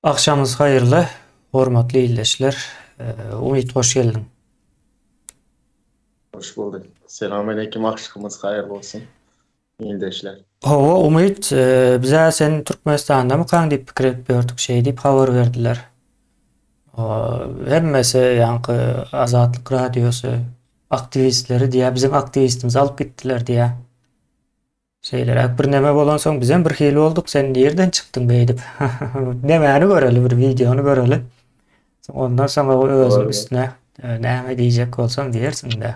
Agşamyňyz haýyrly, hormatly ildeşler. Umyt hoş geldiň. Hoş bulduk. Selam aleýkum, agşamyňyz haýyrly bolsun, ildeşler. Hawa, Umyt, bizä sen Türkmenistandamykaň diýip pikir edip ýördük, şeý diýip habar berdiler. Hemmesi ýaňky Azatlyk Radiosy aktiwistleri diýýär, biziň aktiwistimizi alyp gitdiler diýýär. Şeýleräk bir neme bolansoň bizem bir hili bolduk, sen nirden çykdyň beýdip. Nemäni göreli bir wideony göreli. Ondan soň o özüň üstüne e, näme diýjek bolsaň diýersiň-de.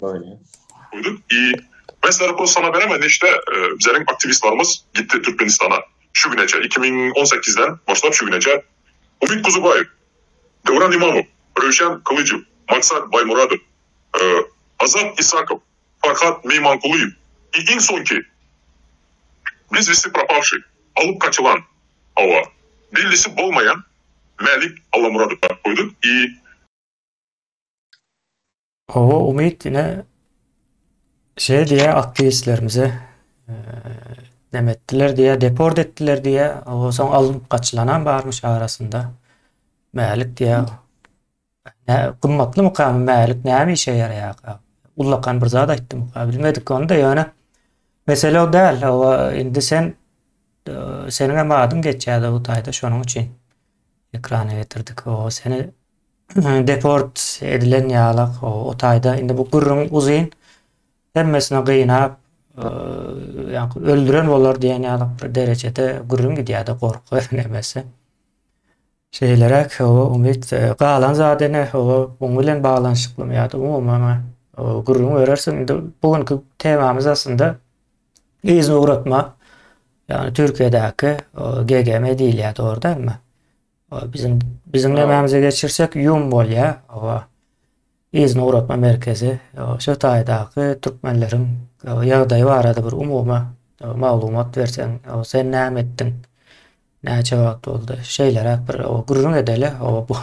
Koyduk. I mesela rapor sana veremedi işte e, bizlerin aktivistlerimiz gitti Türkmenistan'a. Şu güneçe 2018'den başlap şu güneçe Umit Kuzubayev, Devran İmamov, Rövşen Kılıcı, Maksat Baymuradov, e, Azat İsakov, Farhat Meymankuliyev i iň soňky bez vesti propavşiy, alyp kaçylan, hawa, bellisi bolmaýan Mälik Allamuradow koýduk i. Hawa Umyt ine şeý diýýär aktiwistlerimizi neme etdiler diýýär deport etdiler diýýär hawa soň alnyp gaçylanam barmyş arasynda Mälik diýýär gymmatlymyka Mälik näme işe ýaraýarka ullakan bir zat aýtdymyka bilmedik ony-da ýöne mesele o däl hawa indi sen seniňem adyň geçýär-de bu taýda şonuň üçin ekrana getirdik hawa seni deport edilen ýalak o taýda indi bu gürrüň uzyn hemmesini gynap ýa öldüren bolar diýen ýalak bir derejede gürrüň gidýärdi gorky nemesi. Şeýleräk o umyt galan zat ene o buň bilen baglanyşyklymy ýa-da umuman gürrüň berersiň. Indi bu günki temamyz aslynda yzyna ugratma. Ýagny Türkiýedäki GGM diýilýär dogry dälmi? Biziň biziň nämämize geçirsek ýum bolýar. Owa. Yzyna ugratma merkezi. Şu taýdaky türkmenleriň ýagdaýy barada bir umumy maglumat berseň, sen näme etdiň? Näçe wagt boldy? Şeýleräk bir gürrüň edeli. Bu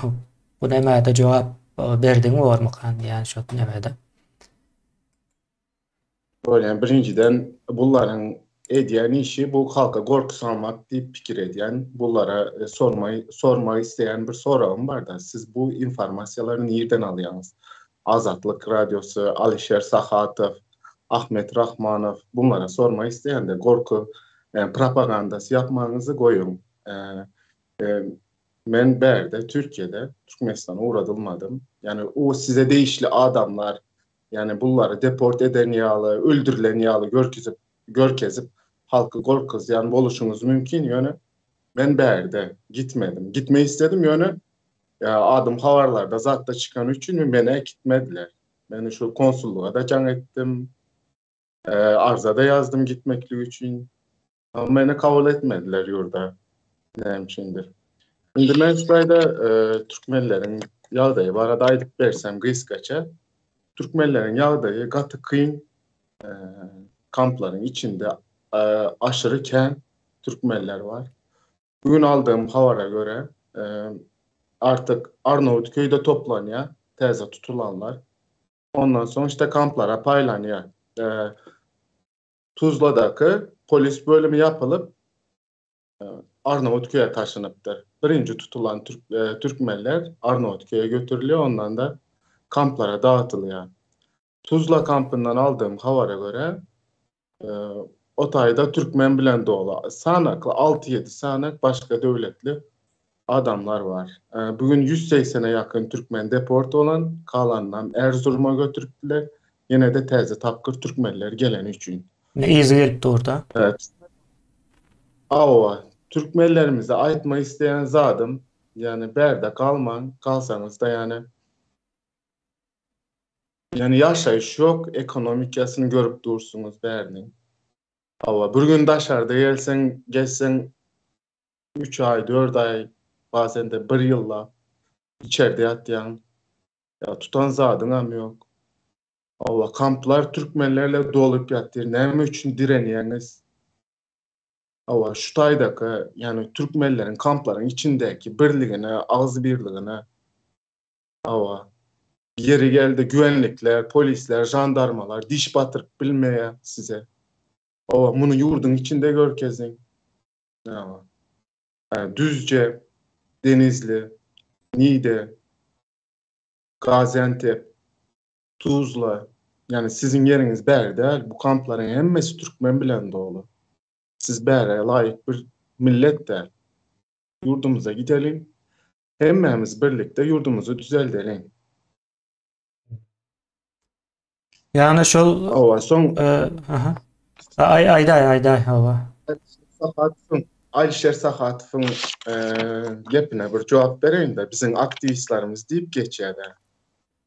bu nämäde jogap berdiň bormykan diýen şu nämede. Bolýan birinjiden bularyň edýän işi bu halka gorky salmak diýip pikir edýän bulara e, sormaý sormak isleýän bir soragym barda siz bu informasiýalary nirden alýaňyz? Azatlyk radiosy, Alişer Sahatow, Ahmet Rahmanow bunlara sormak isleýän-de gorky e, propagandasy ýapmagyňyzy goýuň. E, e, men bärde Türkiýede Türkmenistana ugradylmadym. Ýani o size degişli adamlar Ýagny bulary deport eden ýaly, öldürilen ýaly görkezip, görkezip halky gorkuzýan boluşyňyz mümkin, ýöne men bärde gitmedim. Gitmek isledim, ýöne adym habarlarda zatda çykany üçin meni äkitmediler. Men şu konsullyga-da jaň etdim, arza-da ýazdym gitmeklik üçin. Meni kabul etmediler ýurda. Näme üçindir. Indi men şu taýda e, türkmenleriň ýagdaýy barada aýdyp bersem gysgaça. Türkmenleriň ýagdaýy gaty kyn. E, kamplaryň içinde e, aşyry kän türkmenler bar. Bu gün aldığym habara görä, e, artık Arnawutköýde toplanýar täze tutulanlar. Ondan soň işte kamplara paýlanýar. E, Tuzladaky polis bölümi ýapylyp, Arnawutköýe taşynypdyr. Birinji tutulan türkmenler Arnawutköýe götürilýär, ondan-da kamplara dagydylýar. Tuzla kampyndan aldygym habara görä, o taýda türkmen bilen doly, sanakly, alty-ýedi sanak başga döwletli adamlar bar. Bu gün 180-e ýakyn türkmen deport bolan, galanynam Erzuruma götüripdiler. Ýene-de täze tapgyr türkmenler geleni üçin. Indi yzy gelip dur-da. Hawa, türkmenlerimize aýtmak isleýän zadym, ýagny bärde galmaň, galsaňyz-da ýagny ýagny ýaşaýyş ýok, ekonomikasyny görüp dursuňyz bäriniň. Hawa, bir gün daşarda gelseň, gezseň Üç aý, dört aý, bazen-de bir ýyllap içerde ýatýaň. Ýa tutan zadyňam ýok. Hawa, kamplar türkmenlerle dolup ýatyr. Näme üçin direnýäňiz? Hawa, şu taýdaky, ýagny türkmenleriň kamplaryň içindäki birligine, agzybirligine, hawa, ýeri geldi güwenlikler, polisler, žandarmalar diş batyryp bilmeýär size. Hawa, muny ýurduň içinde görkeziň. Düzce, Denizli, Niğde, Gaziantep, Tuzla, ýagny siziň ýeriňiz bäri däl, bu kamplaryň hemmesi türkmen bilen doly. Siz bärä laýyk bir millet däl. Ýurdumyza gideliň, hemmämiz birlikde ýurdumyzy düzeldeliň. Ýagny şol Hawa, soň aha. Aý aýdaý, aýdaý, hawa. Sahatowyň, Alişer Sahatowyň gepine bir jogap bereýin-de, biziň aktiwistlerimiz diýip geçýär-de.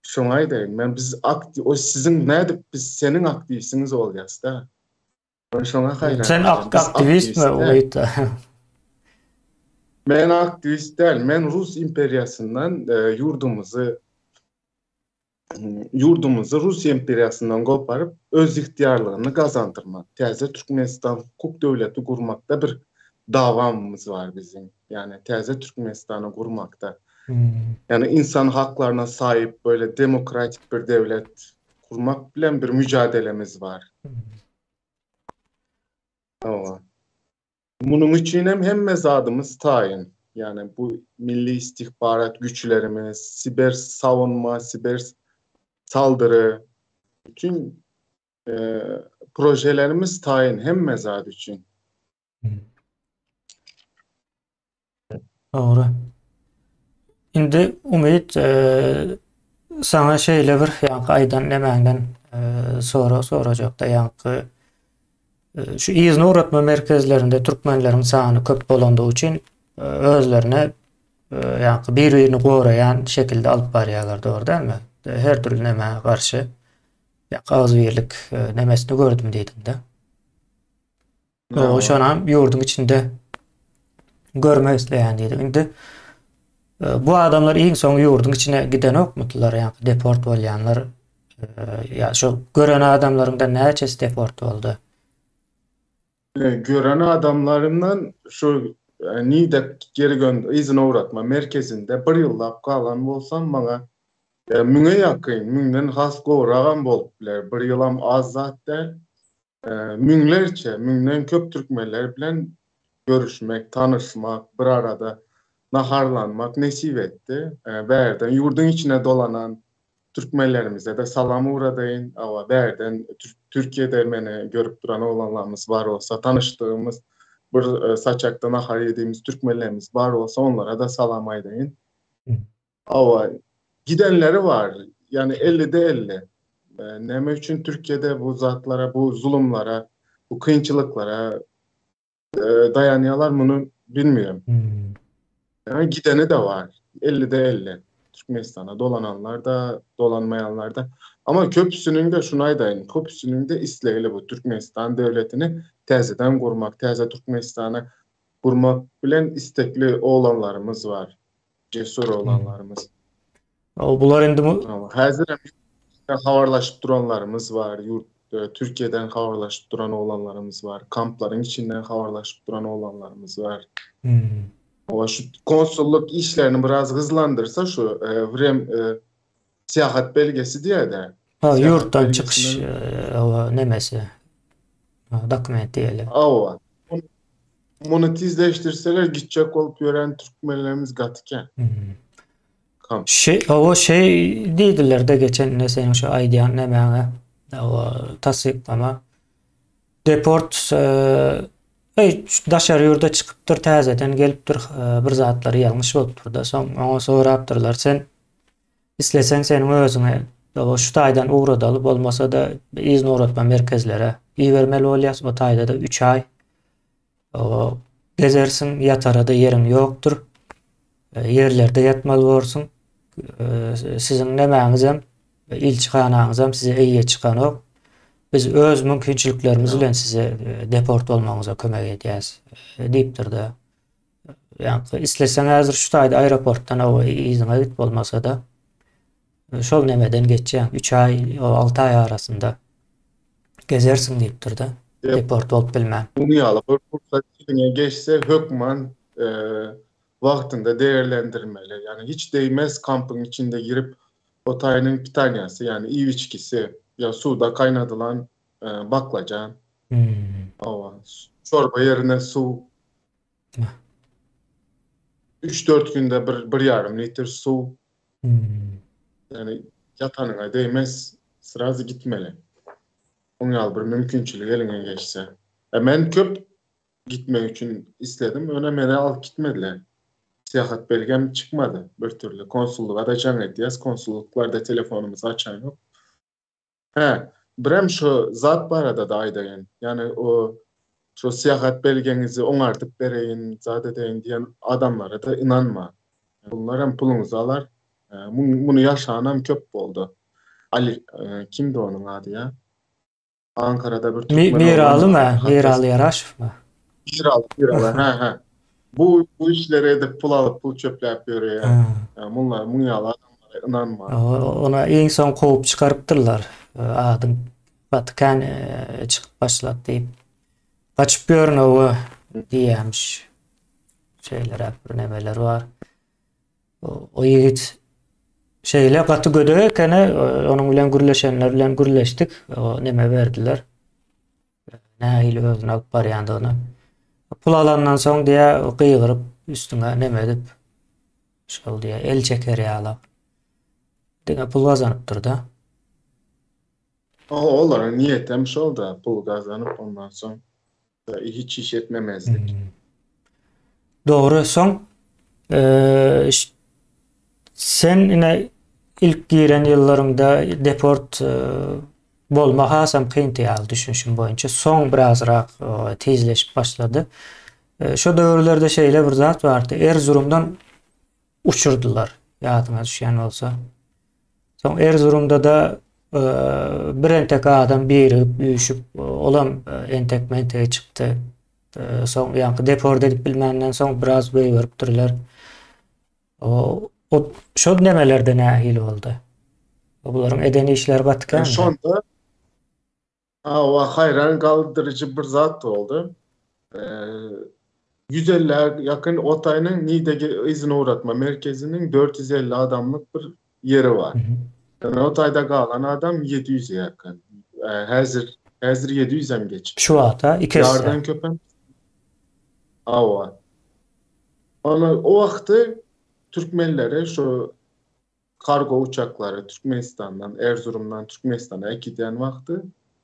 Şoňa aýdaýyn, men biz akti, o siziň nädip biz seniň aktiwistiňiz bolýas-da. Men şoňa haýran. Sen aktiwistmi, Umyt? Men aktiwist däl, men Rus imperiýasyndan ýurdumyzy ýurdumyzy Rus imperiýasyndan goparyp, özygtyýarlygyny gazandyrmak, täze Türkmenistan hukuk döwleti gurmakda bir dawamyz bar biziň. Ýagny täze Türkmenistany gurmakda. Ýagny insan haklaryna saýyp böyle demokratik bir döwlet gurmak bilen bir mücadelemiz bar. Hawa. Munuň üçin hem hemme zadymyz taýyn. Ýagny bu milli istihbarat güýçlerimiz, siber sawunma, siber saldyry, bütün projelerimiz taýyn hemme zat üçin. Dogry. Indi Umyt, saňa şeýle bir ýaňky aýdan nemäňden sorag sorajakda ýaňky şu yzyna ugratma merkezlerinde türkmenleriň sany köp bolandygy üçin özlerine ýaňky bir-birini goraýan şekilde alyp barýarlar, dogry dälmi? Her dürli nämä garşy ýaňky agzybirlik nemesini gördüm diýdiňde. Oba şonam ýurduň içinde görmek isleýän diýdi. Indi e, bu adamlar iň soň ýurduň içine gidenokmydylar, ýa deport bolýanlar e, ýa şo gören adamlaryňdan näçesi deport boldy? E, gören adamlarymdan şu Nide geri gönd yzyna ugratma merkezinde bir ýyllap galan bolsam maňa müňe ýakyn, müňden has gowragam bolup biler. Bir ýylam az zat däl. Müňlerçe, müňden köp türkmenler bilen görüşmek, tanyşmak, bir arada naharlanmak nesip etdi. Bärden ýurduň içine dolanan türkmenlerimize-de salam ugradaýyn. Hawa, bärden Türkiýede meni görüp duran oglanlarymyz bar bolsa, tanyşdygymyz, bir saçakda nahar ýedigimiz türkmenlerimiz bar bolsa, onlara-da salam aýdaýyn. Hawa, gidenleri bar. Ýagny ellide elli. Näme üçin Türkiýede bu zatlara, bu zulumlara, bu kynçylyklara daýanýarlar muny bilmeýän. Ýagny gideni-de bar. Ellide elli. Türkmenistana dolananlar-da, dolanmaýanlar-da. Amma köpüsiniň-de şuny aýdaýyn, köpüsiniň-de islegli bu Türkmenistan döwletini täzeden gurmak, täze Türkmenistany gurmak bilen istekli oglanlarymyz bar. Cesur oglanlarymyz. O bular indi bu Häzir hem habarlaşyp duranlarymyz bar. Ýurt e, Türkiýeden habarlaşyp duran oglanlarymyz bar. Kamplaryň içinden habarlaşyp duran oglanlarymyz bar. Hmm. Owa şu konsullyk işlerini biraz gyzlandyrsa şu e, wrem e, syýahat belgesi diýýär-de. Ha, ýurtdan çykyş e, nemesi. Dokument diýeli. Hawa. Muny tizleşdirseler gitjek bolup ýören türkmenlerimiz gaty kän. Hmm. Şey, o şey diýdiler-de geçen ne seniň şu aýdýan nämäňe o tassyklama. Deport e, daşary ýurda çykypdyr, täzeden gelipdir, e, bir zatlary ýalňyş bolupdyr-da. Soň oňa sorapdyrlar, sen isleseň seniň özüňe o şu taýdan ugradaly, bolmasa-da yzyna ugratma merkezlere ibermeli bolýas. O taýda-da 3 aý O gezersiň, ýatara-da ýeriň ýokdur. E, ýerlerde ýatmaly borsuň. E, siziň nemäňizem, ilçihanaňyzam size eýe çykanok. Biz öz mümkinçiliklerimiz bilen size e, deport bolmagyňyza kömek edýäs diýipdir-de. Ýa isleseň häzir şu taýda aeroportdan o yzyňa git bolmasa-da şol nemeden geçýäň 3 aý, 6 aý arasynda. Gezersiň diýipdir-de. Deport bolup bilmän. Muň ýaly bir pursat eliňe geçse hökman wagtynda değerlendirmeli. Ýagny hiç degmez kampyň içinde girip o taýynyň pitaniýasy ýagny iýip-içgisi ýa suwda gaýnadylan baklajan. Hawa. Çorba ýerine suw. 3-4 günde bir, bir ýarym litr suw. Ýani ýatanyňa degmez, srazy gitmeli. Oň ýaly bir mümkinçilik eliňe geçse. E men köp gitmek üçin isledim, ýöne meni alyp gitmediler. Syýahat belgem çykmady bir türli. Konsullyga-da jaň edýäs, konsullyklar-da telefonymyzy açan ýok. Hä, birem şu zat barada-da aýdaýyn. Ýagny o şu syýahat belgeňizi oňardyp bereýin, zat edeýin diýen adamlara-da ynanma. Bunlar hem puluňyzy alar. Muny ýaşanam köp boldy. Ali, kimdi onuň ady ýa? Ankarada bir türkmen Miralymy? Miraly Ýaraşowmy? Miraly, Miraly, hä, hä. Bu bu işleri edip pul alyp pul çöpläp ýörýär. Munlar muň ýaly adamlara ynanma. Ona iň soň kowup çykarypdyrlar. Adyň gaty kän çykyp başlady diýip. Gaçyp ýörün owa diýýämiş. Şeýleräk bir nemeler bar. O ýigit şeýle gaty gödek ekeni, onuň bilen gürleşenler bilen gürleşdik. O neme berdiler. Nähili özüni alyp barýandygyny. Pul alandan soň diýä gygyryp üstüňe neme edip şol diýä el çeker ýaly. Diňe pul gazanypdyr-da. Olaryň niýetem şol-da, pul gazanyp ondan soň hiç iş etmemezlik. Hmm. Dogry, soň sen ine ilk giren ýyllaryňda deport bolma hasam kyndy ýaly düşünişim boýunça. Soň birazrak tizleşip başlady. Şo döwürlerde şeýle bir zat bardy. Erzurumdan uçurdylar, ýadyňa düşýän bolsa. Soň Erzurumda-da bir entek adam birigip, üýşüp, olam entek-mentegi çykdy. Soň ýaňky deport edip bilmänden soň biraz goýberipdirler. O, o şol nemelerde nähili boldy? Bularyň eden işleri gaty kän. Şonda Hawa, haýran galdyryjy bir zat boldy. 150-ä ýakyn Otaýnyň Nide yzyna ugratma merkeziniň 450 adamlyk bir ýeri bar. Ýöne o taýda galan adam 700-e ýakyn. Häzir häzir 700-em geçipdir. Şu wagta iki esse. Ýardan köpem. Hawa. Ony o wagty türkmenleri şu Kargo uçaklary Türkmenistandan, Erzurumdan Türkmenistana äkidýän wagty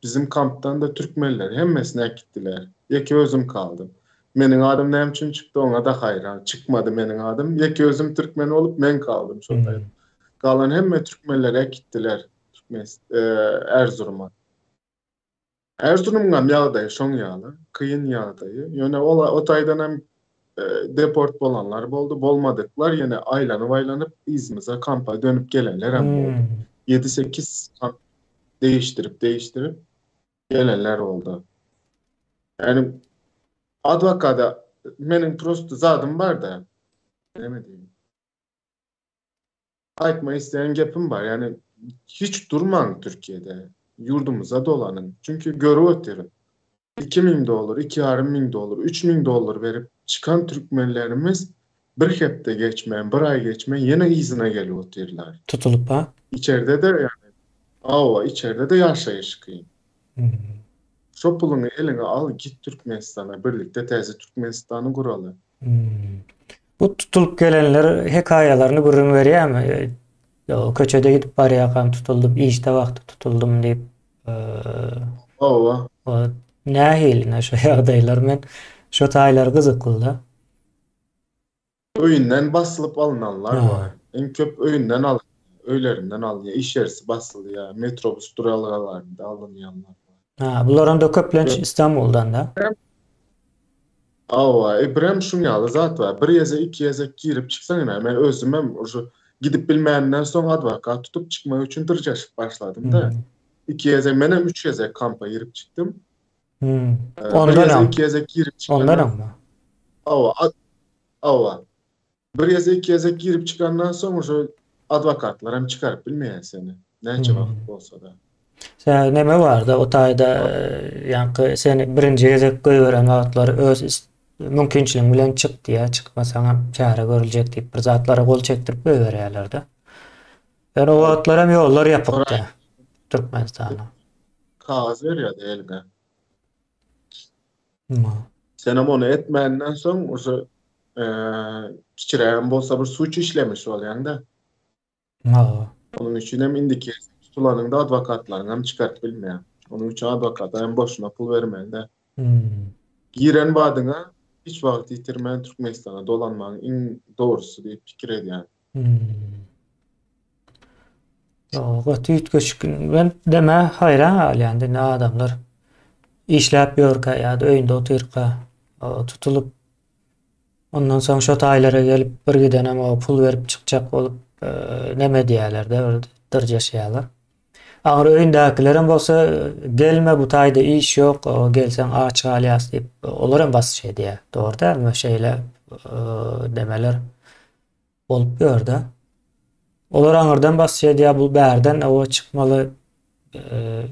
biziň kampdan-da türkmenleri hemmesini äkitdiler. Ýeke özüm galdym. Meniň adym näme üçin çykdy oňa-da haýran. Çykmady meniň adym. Ýeke özüm türkmen bolup men galdym şo taýda. Galan hemme türkmenleri äkitdiler Erzuruma. Erzurumyňam ýagdaýy şoň ýaly, kyn ýagdaýy. Ýöne ol o taýdan hem deport bolanlar boldy, bolmadyklar ýene aýlanyp-aýlanyp yzymyza kampa dönüp gelenler hem boldy. Ýedi-sekiz kamp değiştirip-değiştirip gelenler boldy. Ýani adwokada meniň prosto zadym bar-da, näme diýeyim. Aýtmak isleýän gepim bar, ýagny hiç durmaň Türkiýede, ýurdumyza dolanyň. Çünki görüp otyryn. 2000 dollar, 2,5 müň dollar, 3000 dollar berip çykan türkmenlerimiz bir hepde geçmän, bir aý geçmän ýene yzyna gelip otyrlar. Tutulyp ha? Içerde-de ýagny, hawa, içerde-de ýaşaýyş kyn. Şo puluňy eliňe al, git Türkmenistana, birlikde täze Türkmenistany guraly. Bu tutulyp gelenler hekaýalaryny gürrüň berýärmi? Köçede gidip barýarkam tutuldym, işde wagty tutuldym diýip. Hawa. Nähili ine şo ýagdaýlar men şo taýlar gyzykly-da. Öýünden basylyp alynanlar bar. Iň köp öýünden alynýar, öýlerinden alynýar, iş ýersi basylýar, metrobus duralgalarynda alynýanlar bar. Ha, bular onda köplenç Istanbuldan-da. Hawa, e, birem şuň ýaly zat bar. Bir gezek, iki gezek girip çyksaň, ine, men özümem uje gidip bilmäninden soň adwokat tutup çykmak üçin dyrjaşyp başladym-da. Iki gezek, menem üç gezek kampa girip çykdym. Hmm. Bir Ondan gezek, öň. iki gezek girip Ondan çykandan öňmi? Hawa, hawa. Bir gezek, iki gezek girip çykandan soň uje adwokatlar hem çykaryp bilmeýär seni. Näçe wagt Hmm. bolsa-da. Sen neme barda o taýda ýaňky seni birinji gezek goýberen wagtlary öz mümkinçiligiň bilen çyk diýýär, çykmasaňam çäre görüljek diýip bir zatlara gol çekdirip goýberýärler-de. Ýöne o wagtlar hem ýollar ýapykdy Türkmenistana. Kagyz berýärdi eliňe. Senem ony etmäninden soň uje. kiçirägem bolsa bir suç işlemiş bolýaň-da. Hawa. Onuň üçin hem indiki tutulanyňda adwokatlaryň hem çykaryp bilmeýär. Onuň üçin adwokata hem boşuna pul bermeli-dä. Giren badyňa hiç wagt ýitirmän Türkmenistana dolanmagyň iň dogrusy diýip pikir edýän. Gaty üýtgeşik. Men deme haýran galýan indi adamlar işläp ýörkä ýa-da öýünde otyrka tutulyp ondan soň şo taýlara gelip bir gidenem o pul berip çykjak bolup neme edýärler-de bir dyrjaşýarlar. Aňry öýündäkilerem bolsa gelme bu taýda iş ýok, gelseň aç galýas diýip olar hem basyş edýär. Dogry dälmi şeýle demeler bolup ýörde. Olar aňyrdan basyş edýär, bu bärden owa çykmaly.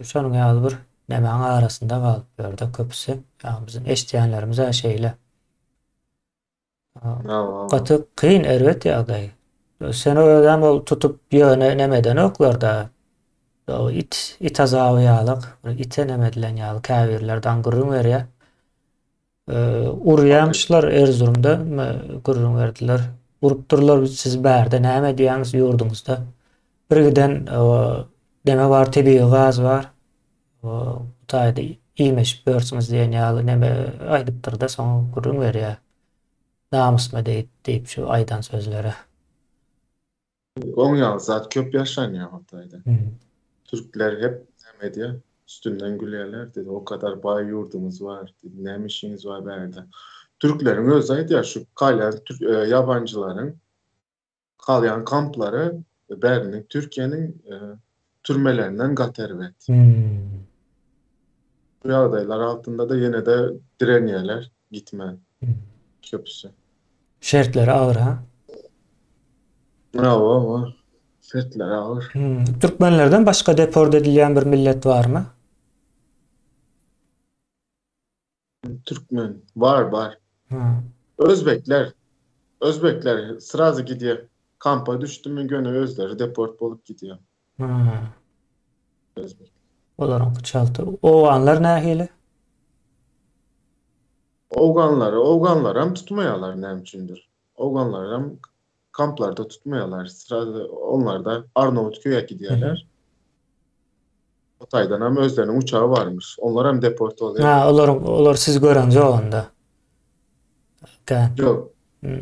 Şonuň ýaly bir nemäň arasynda galyp ýörde köpüsi. Ýa biziň eşidýänlerimiz-ä şeýle. Gaty kyn erbet ýagdaý. Sen özem ol tutup ýöne neme edenoklar-da. It, it azaby ýalak, bir ite neme edilen ýaly käbirleri gürrüň berýär. Urýamyşlar Erzurumda gürrüň berdiler. Urupdyrlar siz bärde näme edýäňiz ýurduňyzda. Bir giden neme bar tebigy gaz bar. Bu taýda iýmeşip ýörsüňiz diýen ýaly neme aýdypdyrda soň gürrüň berýär. Namysyma degip diýip şu aýdan sözleri. Oň ýaly zat köp ýaşanýar o taýda. Türkler hep näme edýär? Üstünden gülýärler diýdi. O kadar baý ýurduňyz bar diýdi. Näme işiňiz bar bärde? Türkleriň özi aýdýar şu galýan ýabanjylaryň galýan kamplary bäriniň Türkiýäniň türmelerinden gaty erbet. Bu ýagdaýlar altynda-da ýene-de direnýärler gitmän köpüsi. Şertleri agyr ha? Hawa, hawa. Şertleri agyr. Türkmenlerden başga deport edilýän bir millet barmy? Türkmen. Bar, bar. Özbekler. Özbekler srazy gidýär. Kampa düşdümi göni özleri deport bolup gidýär. Özbek. Olaryňky çalty. Owganlar nähili? Owganlary, owganlaram tutmaýarlar näme üçindir. Owganlaram kamplarda tutmaýarlar. Srazy onlar-da Arnawutköýe gidýärler. O taýdan hem özleriniň uçagy barmyş. Onlar hem deport bolýar. Ha, olar olar siz göreňzok onda. Kän. Ýok.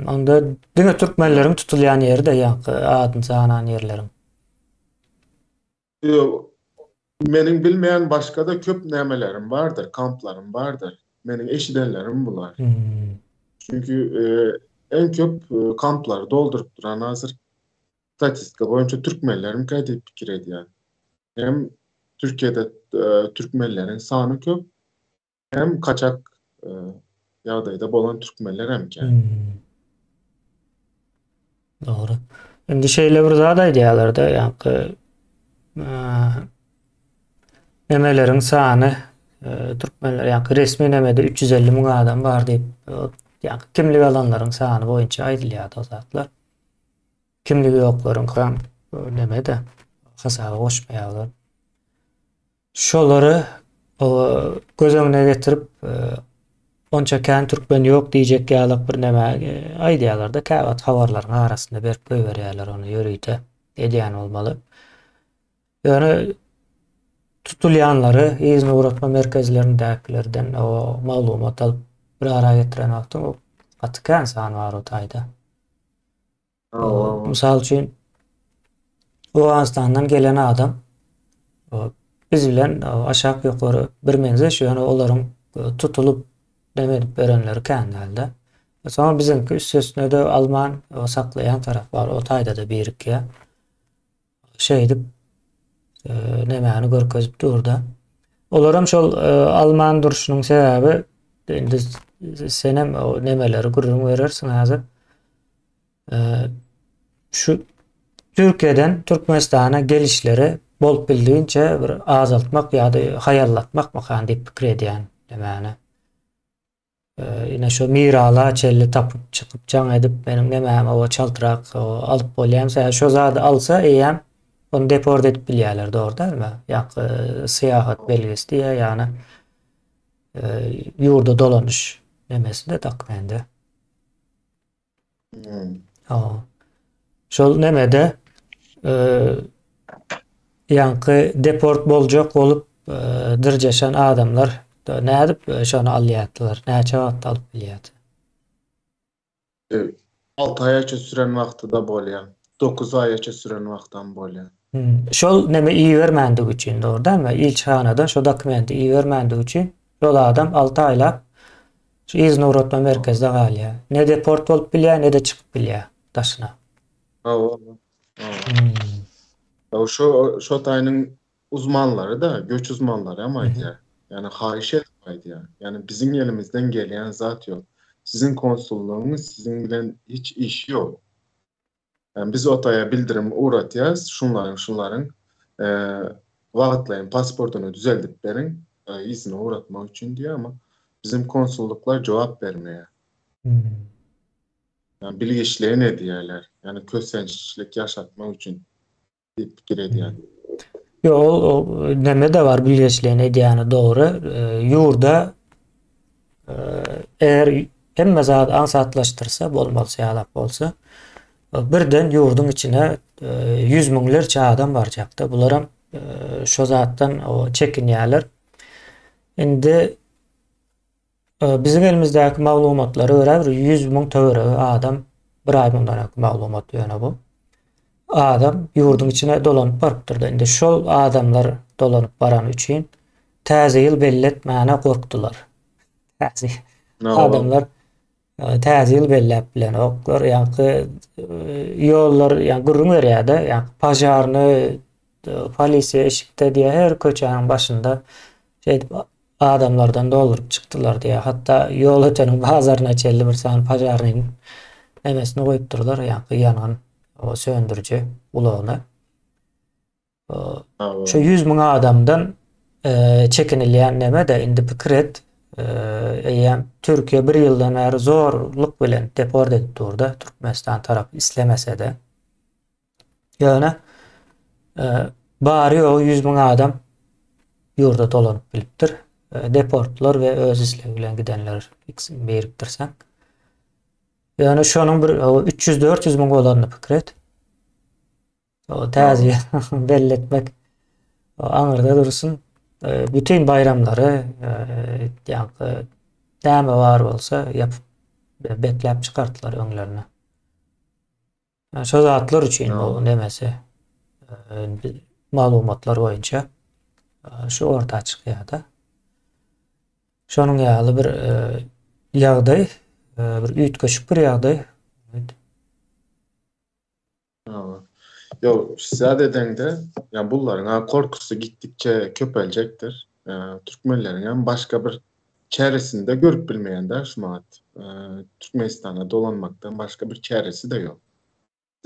Onda diňe türkmenleriň tutulýan ýeri-de ýaňky adyny sanan ýerleriň. Ýok. Meniň bilmeýän başga-da köp nämelerim bardyr, kamplarym bardyr. Meniň eşidenlerim bular. Çünki iň köp kamplary dolduryp duran hazir statistika boýunça türkmenlermikä diýip pikir edýän. Hem Türkiýede türkmenleriň sany köp, hem kaçak ýagdaýda bolan türkmenler hem kän. Dogry. Indi şeýle bir zat aýdýarlar-da, ýaňky nemeleriň sany türkmenler ýaňky resmi nemede 350 müň adam bar diýip, ýaňky kimlik alanlaryň sany boýunça aýdylýar o zatlar. Kimligi ýoklaryňkam neme-de hasaba goşmaýarlar. Şolary göz öňüne getirip onça kän türkmen ýok diýjek ýalak bir neme aýdýarlar-da, käwagt habarlaryň arasynda berip goýberýärler ony ýörite edýän bolmaly. Ýöne tutulýanlary yzyna ugratma merkezlerindäkilerden o maglumat alyp bir ara getiren wagtyň gaty kän san bar o taýda. Mysal üçin, Owganystandan gelen adam biz bilen aşak ýokary bir meňzeş, ýöne olaryň tutulyp neme edip berenleri kän däldi. Soňra biziňki üstesine-de alman saklaýan tarap bar, o taýda-da birikýär. Şeýdip nemäni görkezip dur-da. Olaram şol alman durşunyň sebäbi indi senem o nemeleri gürrüň berersiň häzir. Şu Türkiýeden Türkmenistana gelişleri bolup bildigiçe bir azaltmak ýa-da haýallatmak mykan diýip pikir edýän nemäni. Ine şu Mirala çenli tapyp çykyp jaň edip meniň nemäm oba çaltrak alyp bolýam sebäbi şo zady alsa eýýäm ony deport edip bilýärler dogry dälmi? Ýa syýahat belgisi diýýär ýagny ýurda dolanyş nemesinde dokumenti. Hmm. Hawa. Şol nemede e, ýaňky deport boljak bolup e, dyrjaşan adamlar nädip e, şony alýardylar? Näçe wagtda alyp bilýärdi? 6 aýaça süren wagty-da bolýar. 9 aýaça süren wagtam bolýar. Hmm. Şol neme ibermändigi üçin, dogry dälmi? Ilçihanadan şo dokumenti ibermändigi üçin şol adam 6 aýlap şu yzyna ugratma merkezde galýar. Ne deport bolup bilýär, ne-de çykyp bilýär daşyna. Hawa. Hawa. Hmm. Hawa, şo şo taýynyň uzmanlary-da, göç uzmanlary hem aýdýar. Ýagny haýyş edip aýdýar. Ýagny biziň elimizden gelýän zat ýok. Siziň konsullygyňyz siziň bilen hiç işi ýok. Ýagny biz o taýa bildirim ugratýas, şunlaryň şunlaryň wagtlaýyn pasportyny düzeldip beriň, yzyna ugratmak üçin diýýär, amma biziň konsullyklar jogap bermeýär. Ýagny bilgeşleýin edýärler. Ýagny kösençlik ýaşatmak üçin diýip pikir edýän. Ýok, ol, ol neme-de bar bilgeşleýin edýäni dogry. Ýurda eger hemme zat aňsatlaşdyrsa, bolmalysy ýalak bolsa, birden ýurduň içine ýüz müňlerçe adam barjakda. Bularam şo zatdan çekinýärler. Indi Biziň elimizdäki maglumatlara görä bir 100 müň töweregi adam bir aý mundan öňki maglumat ýöne bu. Adam ýurduň içine dolanyp barypdyr. Indi şol adamlar dolanyp barany üçin täze ýyl belletmäne gorkdular. Täze adamlar täze ýyl belläp bilenoklar. Ýaňky ýollar ýa gürrüň berýär-de, ýaňky pažarny polisiýa eşikde diýýär, her köçäniň başynda şeýdip adamlardan dolduryp çykdylar diýýär. Hatda Ýolöteniň bazaryna çenli bir sany požarnyň nemesini goýupdyrlar, ýaňky ýangyn söndüriji ulagyny. Şu 100 müň adamdan çekinilýän neme-de indi pikir et, eýýäm Türkiýe bir ýyldan bäri zorluk bilen deport edip dur-da, Türkmenistan tarapy islemese-de. Ýöne bary-ýogy 100 müň adam ýurda dolanyp bilipdir. Deportlar we öz islegi bilen gidenler ikisini birikdirseň. Ýöne şonuň bir 300-400 müň bolanyny pikir et. O täze belli etmek aňyrda dursun. Bütün baýramlary ýaňky näme bar bolsa ýapyp bekläp çykardylar öňlerine. Şo zatlar üçin bu nemesi maglumatlar boýunça şu orta çykýar-da. Şonuň ýaly bir ýagdaý, bir üýtgeşik bir ýagdaý. Ýok, zat edeňde, ýa bullaryň korkusy gitdikçe köpeljekdir. Türkmenleriň hem başga bir çäresini-de görüp bilmeýän-dä şu wagt. Türkmenistana dolanmakdan başga bir çäresi-de ýok.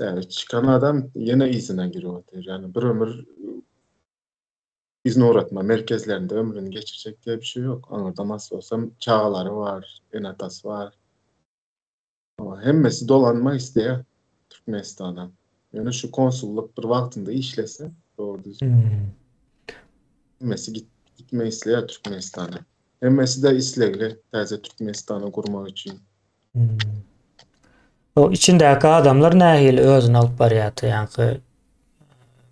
Ýa çykan adam ýene yzyna girip otyr. Ýagny bir ömür yzyna ugratma merkezlerinde ömrüni geçirjek diýe bir şey ýok. Aňyrda mas bolsam çagalary bar, ene-atasy bar. Hemmesi dolanmak isleýär Türkmenistana. Ýöne şu konsullyk bir wagtynda işlese, dogry düz. Hmm. Hemmesi git, gitmek isleýär Türkmenistana. Hemmesi de islegli täze Türkmenistany gurmak üçin. Hmm. O içindäki adamlar nähili özüni alyp barýardy, ýaňky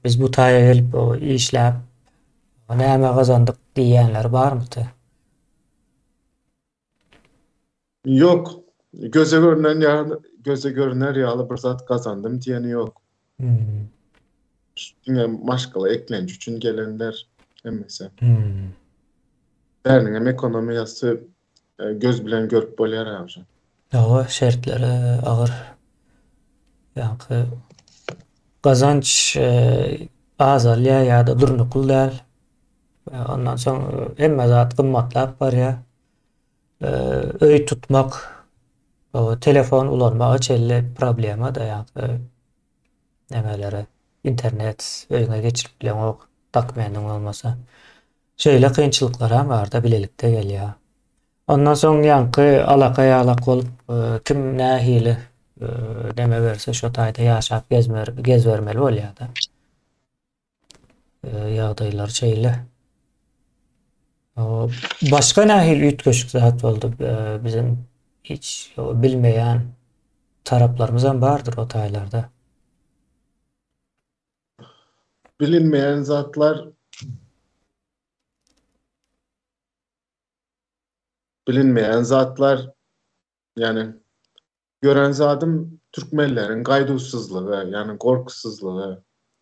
biz bu taýa gelip o işläp näme gazandyk diýýänler barmydy? Ýok. Göze görünen ýaly, göze görüner ýaly bir zat gazandym diýeni ýok. Hmm. Diňe maşgala eklenç üçin gelenler hemmesi. Hmm. Bäriniň hem ekonomiýasy e, göz bilen görüp bolýar abi. Hawa, şertleri agyr. Ýaňky gazanç e, azalýar ýa-da durnukly däl. E, ondan soň hemme zat gymmatlap barýar. Öý tutmak, telefon ulanmaga çenli problema-da ýa-da nemelere internet öýüňe geçirip bileňok, dokumentiň bolmasa. Şeýle kynçylyklaram bar-da bilelikde gelýär. Ondan soň ýaňky alaka ýalak bolup, kim nähili neme berse şo taýda ýaşap gezmer gezbermeli bolýar-da. Ýagdaýlar şeýle. Başga nähili üýtgeşik zat boldy biziň hiç bilmeýän? taraplarymyzam bardyr o taýlarda. Bilinmeýän zatlar Bilinmeýän zatlar ýani gören zadym türkmenleriň gaýduwsyzlygy, ýani gorkusyzlygy.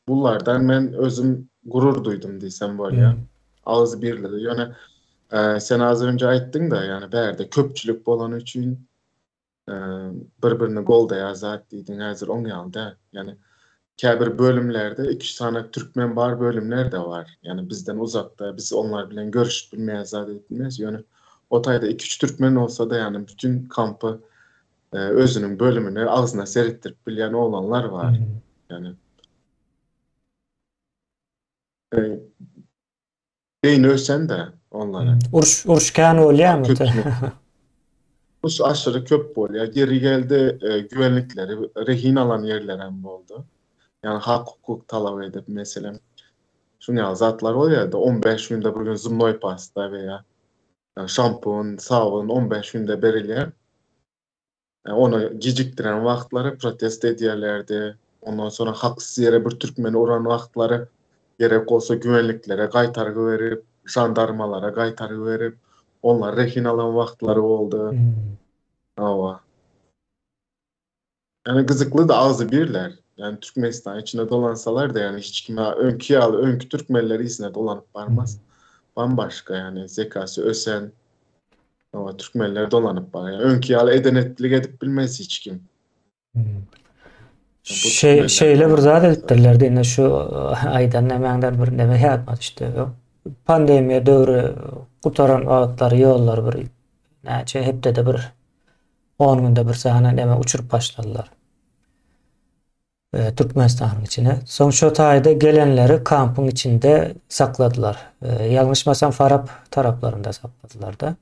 Bulardan men özüm gurur duýdum diýsem bolýar. Agzybirligi. Ýöne sen az önje aýtdyň-da, ýani bärde köpçülik bolany üçin bir-birini goldaýar zat diýdiň, häzir oň ýaly däl. Ýani käbir bölümlerde iki-üç sany türkmen bar bölümler-de bar. Ýani bizden uzakda, biz onlar bilen görüşip bilmeýäs, zat edip bilmeýäs. Ýöne o taýda iki-üç türkmen bolsa-da, ýani bütin kampy özüniň bölümini agzyna seretdirip bilýän oglanlar bar. Ýani Beýni ösen-de onlara. Uruş uruş kän bolýarmy? Uruş aşyry köp bolýar. Ýeri geldi, güvenlikleri rehin alan ýerlerem boldy. Ýagny hak-hukuk talap edip, meselem, şuň ýaly zatlar bolýardy. 15 günde bir gün zubnoý pasta we ýa şampun, sabyn 15 günde berilýär. Ony gijikdiren wagtlary protest edýärlerdi. Ondan soňra haksyz ýere bir türkmeni uran wagtlary gerek bolsa güvenliklere gaýtargy berip, žandarmalara gaýtargy berip, onlary rehin alan wagtlary boldy. Hawa. Ýani gyzyklydy agzybirler. Ýani Türkmenistan içinde dolansalar-da ýani hiç kime öňki ýaly öňki türkmenler yzyna dolanyp barmaz. Bambaşga ýani zekasy ösen Hawa, türkmenler dolanyp barýar. Öňki ýaly eden-etdilik edip bilmez hiç kim. Şeý, şeýle bir zat edipdirler diýne şu aýdan nämäňden bir näme ýadyma düşdi. Pandemiýa döwri gutaran wagtlary ýollar bir näçe hepdede bir 10 günde bir sany näme uçuryp başladylar. Türkmenistanyň içine. Soň şo taýda gelenleri kampyň içinde sakladylar. Ýalňyşmasam Farap taraplarynda sakladylar-da.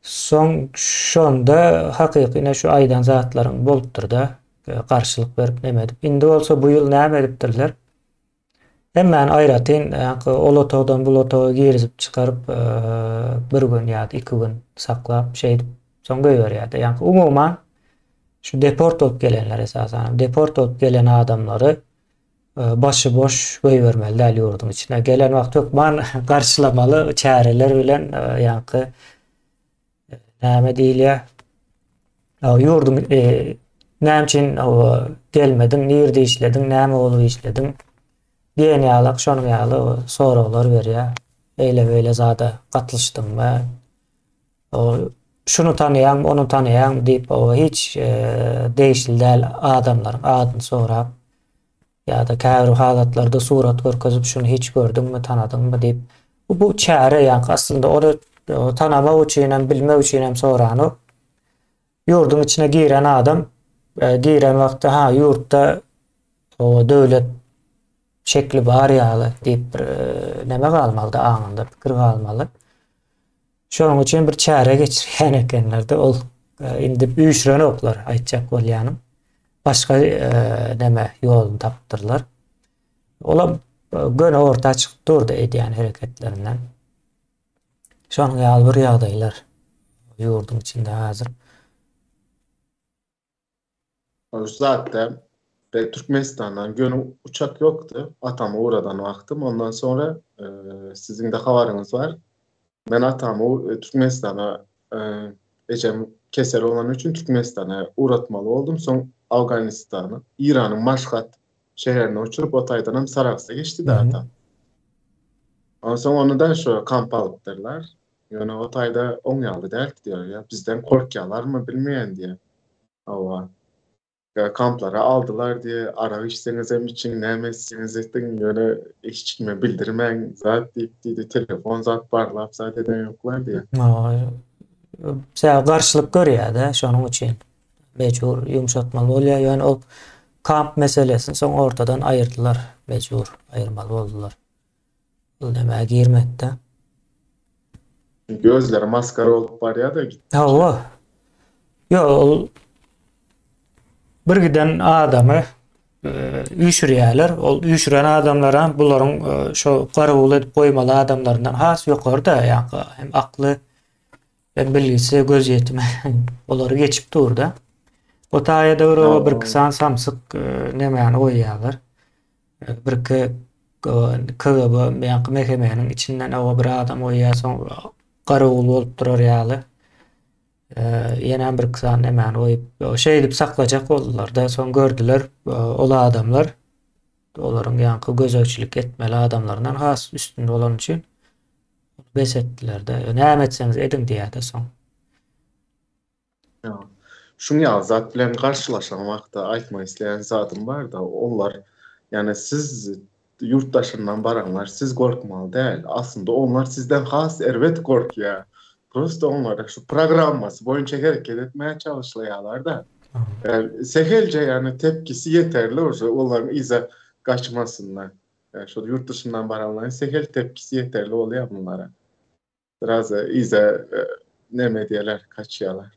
Soň şonda hakyky ine şu aýdan zatlaryň bolupdyr-da. Garşylyk berip neme edip. Indi bolsa bu ýyl näme edipdirler? Hemmäni aýratyn ol otagdan bul otaga girizip çykaryp bir gün ýa-da iki gün saklap şeýdip soň goýberýärdi. Ýagny umuman şu deport bolup gelenler esasan deport bolup gelen adamlary başy boş goýbermeli däl ýurduň içine. Gelen wagt hökman garşylamaly çäreler bilen ýagny näme diýilýär? Ýurduň näme üçin gelmediň, nirde işlediň, näme bolup işlediň diýen ýaly, şonuň ýaly soraglar berýär. Eýle-beýle zada gatlyşdyňmy? Şuny tanaýaňmy, ony tanaýaňmy diýip, hiç degişli däl adamlaryň adyny sorap Ýa-da käbir halatlarda surat görkezip şuny hiç gördüňmi, tanadyňmy diýip. Bu bu çäre ýaňky aslynda ony tanamak üçin hem, bilmek üçin hem soranok. Ýurduň içine giren adam e, giren wagtda ha ýurtda o döwlet şekli bar ýaly diýip bir e, neme galmalyda aňynda pikir galmaly. Şonuň üçin bir çäre geçirýän ekenler-de ol e, indi üýşürenoklar aýtjak bolýanym. Başga e, neme ýoluny tapypdyrlar. Olam e, göni orta çykyp durdy edýän hereketlerinden. Şonuň ýaly bir ýagdaýlar ýurduň içinde häzir. Şu zatda be Türkmenistandan göni uçak ýokdy. Atamy ugradan wagtym. Ondan soňra siziň-de habaryňyz bar. Men atamy Türkmenistana ejem kesel bolany üçin Türkmenistana ugratmaly boldum. Soň Awganystana, Iranyň Maşgat şäherine uçuryp, o taýdanam Sarahsa geçdi-de atam. Onsoň ony-da şu kampa alypdyrlar. Ýöne o taýda oň ýaly däldi diýýär. Ýa bizden gorkýalarmy bilmeýän diýýär. Hawa. Ýa kamplara aldylar diýýär. Arak içseňizem içiň, näme etseňiz ediň, ýöne hiç kime bildirmäň zat diýip diýdi. Telefon zat barlap zat eden ýoklar diýýär. Hawa. Sebäbi garşylyk görýär-de, şonuň üçin mejbur ýumşatmaly bolýar. Ýöne ol kamp meselesini soň ortadan aýyrdylar. Mejbur aýyrmaly boldular. Ol nämä girmedi-de. Çünki özleri maskara bolup barýar-da gitdikçe. Hawa. Ýok, ol bir giden adamy e, üýşürýärler. Ol üýşüren adamlaram bularyň e, şo garawul edip goýmaly adamlaryndan has ýokarda, ýa hem akly hem bilgisi, gözýetimi olary geçip dur-da. O taýa-da bir oba birki sany samsyk nemäni goýýarlar. Birki KGB ýaňky MHM-niň içinden oba bir adam goýýar, soň garawul bolup durar ýaly. Ýenem birki sany nemäni goýup, şeýdip saklajak boldular-da, soň gördüler, ol adamlar olaryň ýaňky gözegçilik etmeli adamlaryndan has üstün bolany üçin bes etdiler-de. Näme etseňiz ediň diýýär-de soň. Şuň ýaly zat bilen garşylaşan wagtda aýtmak isleýän zadym barda, olar, ýagny siz ýurt daşyndan baranlar siz gorkmaly däl. Aslynda onlar sizden has erbet gorkýar. Prosta onlar şu programmasy boýunça hereket etmäge çalyşlaýarlar-da. Sähelje ýagny tepkisi ýeterli uje olaryň yza gaçmasyna. Şol ýurt dşyndan baranlaryň sähel tepkisi ýeterli bolýar bunlara. Biraz yza neme edýärler, kaçýarlar.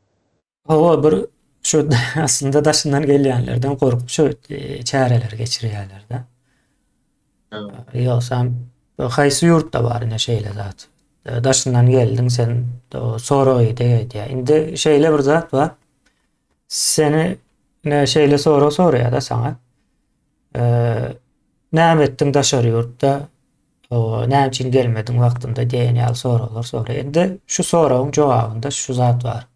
Hawa, bir şu aslynda daşyndan gelýänlerden gorkup şu çäreleri geçirýärler-de. Ýogsam haýsy ýurtda bar ine şeýle zat. Daşyndan geldiň sen sorag ideg edýär. Indi şeýle bir zat bar. Seni ine şeýle sorag soraýar-da saňa. Näme etdiň daşary ýurtda? Näme üçin gelmediň wagtynda diýen ýaly soraglar soraýar. Indi şu soragyň jogabynda şu zat bar.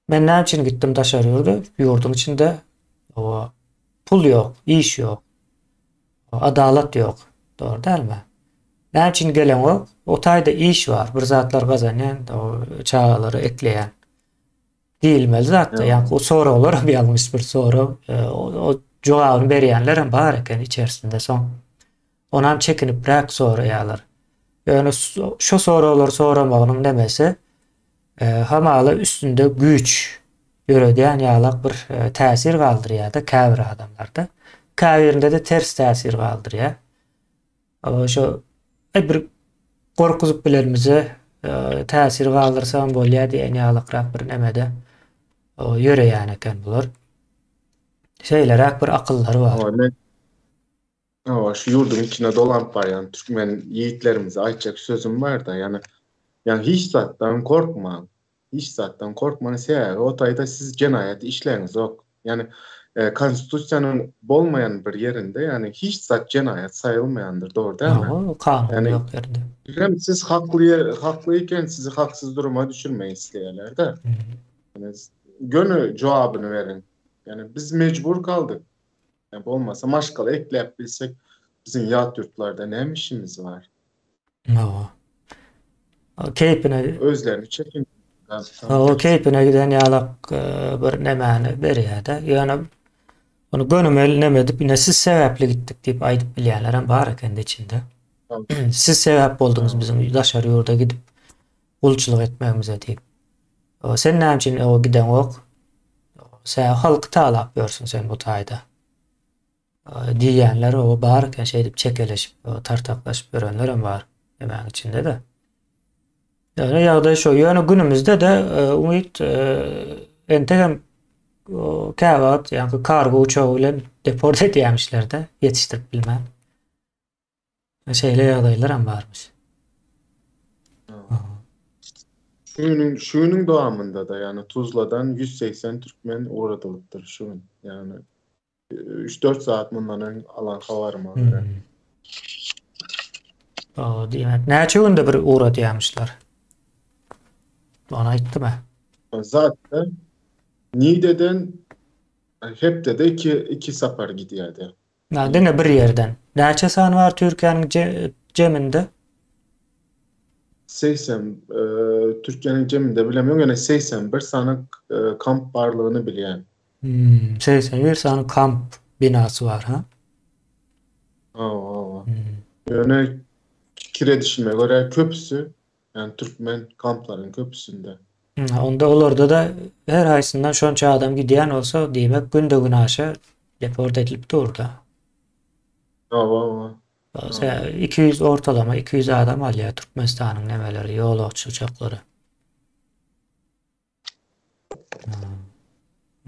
Men näme üçin gitdim daşary ýurda? Ýurduň içinde pul ýok, iş ýok, adalat ýok. Dogry dälmi? Näme üçin geleňok? O taýda iş bar, bir zatlar gazanýan, çagalary ekleýän. Diýilmeli zatda, ýa-ni o soraglar hem ýalňyş bir sorag. O jogabyny berýänler hem bar eken içerisinde soň. Onam çekinibräk soraýarlar. Ýöne şu soraglary soramagynyň nemesi hamala üstünde güýç ýöredýän ýalak bir täsir galdyrýar-da käbir adamlarda. Käbirinde-de ters täsir galdyrýar. Şo bir gorkuzyp bilenimize täsir galdyrsam bolýar diýen ýalakrak bir nemede ýöreýän eken bular. Şeýleräk bir akyllary bar. Hawa, men Hawa, şu ýurduň içinde dolanyp barýan türkmen ýigitlerimize aýtjak sözüm bar-da, ýagny, ýagny hiç zatdan gorkmaň. Hiç zatdan korkmaň sebäbi o taýda siz jenaýat işläňizok. Ýagny konstitusiýanyň bolmaýan bir ýerinde ýagny hiç zat jenaýat saýylmaýandyr dogry dälmi? Hawa kanun ýok ýerde. Hem siz hakly hakly eken sizi haksyz duruma düşürmek isleýärler-de. Ýagny göni jogabyny beriň. Ýagny biz mejbur galdyk. Ýagny bolmasa maşgala ekläp bilsek biziň ýat ýurtlarda näme işimiz bar? Hawa. Keýpine özlerini çekin. Hawa, keýpine giden ýalak e, bir nemäni berýär-de. Ýöne ony gönümel neme edip, ine siz sebäpli gitdik diýip aýdyp bilýänler hem bar ekende içinde. Siz sebäp bolduňyz biziň daşary ýurda gidip gulçulyk etmegimize diýip. Sen näme üçin oňa gideňok? Sen halky talap ýörsüň sen bu taýda. Diýýänler o bar eken şeýdip çekeleşip, tartaklaşyp ýörenler hem bar nemäň içinde-de. Ýöne ýagdaý şo. Ýöne günümizde-de umyt entegem käwagt ýaňky kargo uçagy bilen deport edýämişler-de, ýetişdirip bilmän. Şeýle ýagdaýlar hem barmyş. Şu günüň şu günüň dowamynda-da, ýagny Tuzladan 180 türkmen ugradylypdyr şu gün. Ýagny 3-4 saat mundan öň alan habaryma görä. O, diýmek, näçe günde bir ugradýarmyşlar? Ony aýtdymy? Zatda Nideden hepdede iki iki sapar gidýärdi. Na, diňe bir ýerden. Näçe sany bar Türkiýäniň jeminde? 80 Türkiýäniň jeminde bilemok, ýöne 81 sany kamp barlygyny bilýän. Hmm, 81 sany kamp binasy bar, ha? Hawa, hawa. Hmm. Ýöne pikir edişime görä köpüsi, ýagny türkmen kamplaryň köpüsinde. Hmm, onda olarda-da her haýsyndan şonça adam gidýän bolsa, diýmek günde-günaşa deport edilip dur-da. Hawa, hawa. 200 ortalama 200 adam alýar Türkmenistanyň nemeleri, ýolagçy uçaklary.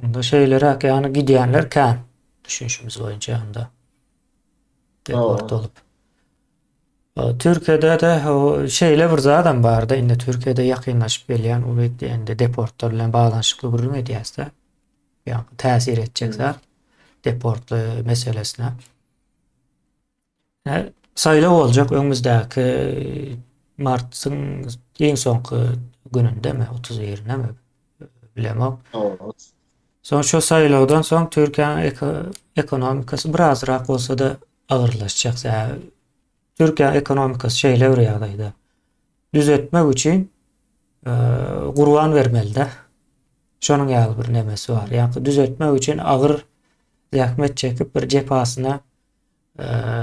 Onda şeýleräk, ýagny gidýänler kän düşünişimiz boýunça onda. Deport bolup. Türkiýede-de şeýle bir zadam bardy, indi Türkiýede ýakynlaşyp gelýän uly indi deportlar bilen baglanyşykly gürrüň edýäs-de. Ýa täsir etjek zat deportly meselesine. Saýlaw boljak öňümizdäki martyň iň soňky günündemi, 31-ine mi bilemok. Soň şu saýlawdan soň Türkiýäniň ekonomikasy birazrak bolsa-da agyrlaşjak. Sebäbi Türkiýäniň ekonomikasy şeýle bir ýagdaýda. Düzetmek üçin gurban bermeli-de. Şonuň ýaly bir nemesi bar. Ýa-da düzetmek üçin agyr zähmet çekip bir jepasyna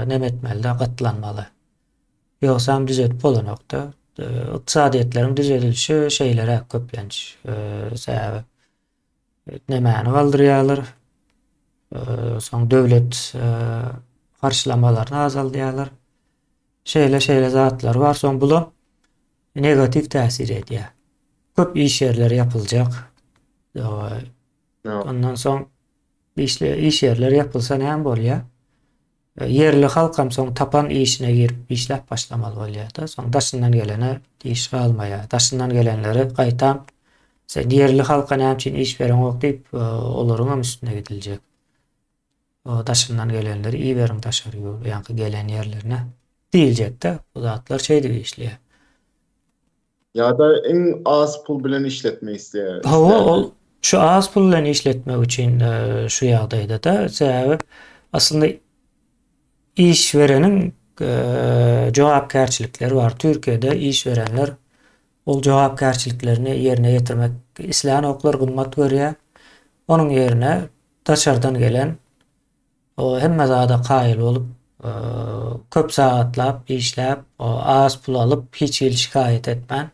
neme etmeli-de, gatlanmaly. Ýogsam düzedip bolanok-da. Ykdysadyýetleriň düzedilişi şeýleräk köplenç. Sebäbi nemäni galdyrýarlar, soň döwlet harçlamalaryny azaldýarlar. Şeýle-şeýle zatlar bar. Soň bulam negatiw täsir edýär. Köp iş ýerleri ýapyljak. Ondan soň işle iş ýerleri ýapylsa näme bolýar? E, ýerli halkam soň tapan işine girip işläp başlamaly bolýar-da. Soň daşyndan gelene iş galmaýar. Daşyndan gelenleri gaýtam sen ýerli halka näme üçin iş bereňok diýip, e, olaryň hem üstüne gidiljek. O daşyndan gelenleri iberiň daşary ýurt, ýaňky gelen ýerlerine diýiljek-de. Bu zatlar şeýdip işleýär. Ýa-da iň az pul bilen işletmek isleýär. Hawa, ol şu az pul bilen işletmek üçin e, şu ýagdaýda-da, sebäbi aslynda iş bereniň e, jogapkärçilikleri bar. Türkiýede iş berenler ol jogapkärçiliklerini ýerine ýetirmek islänoklar, gymmat görýär. Onuň ýerine daşardan gelen O hemme zada kaýyl bolup, köp sagatlap işläp, az pul alyp, hiç hili şikaýat etmän,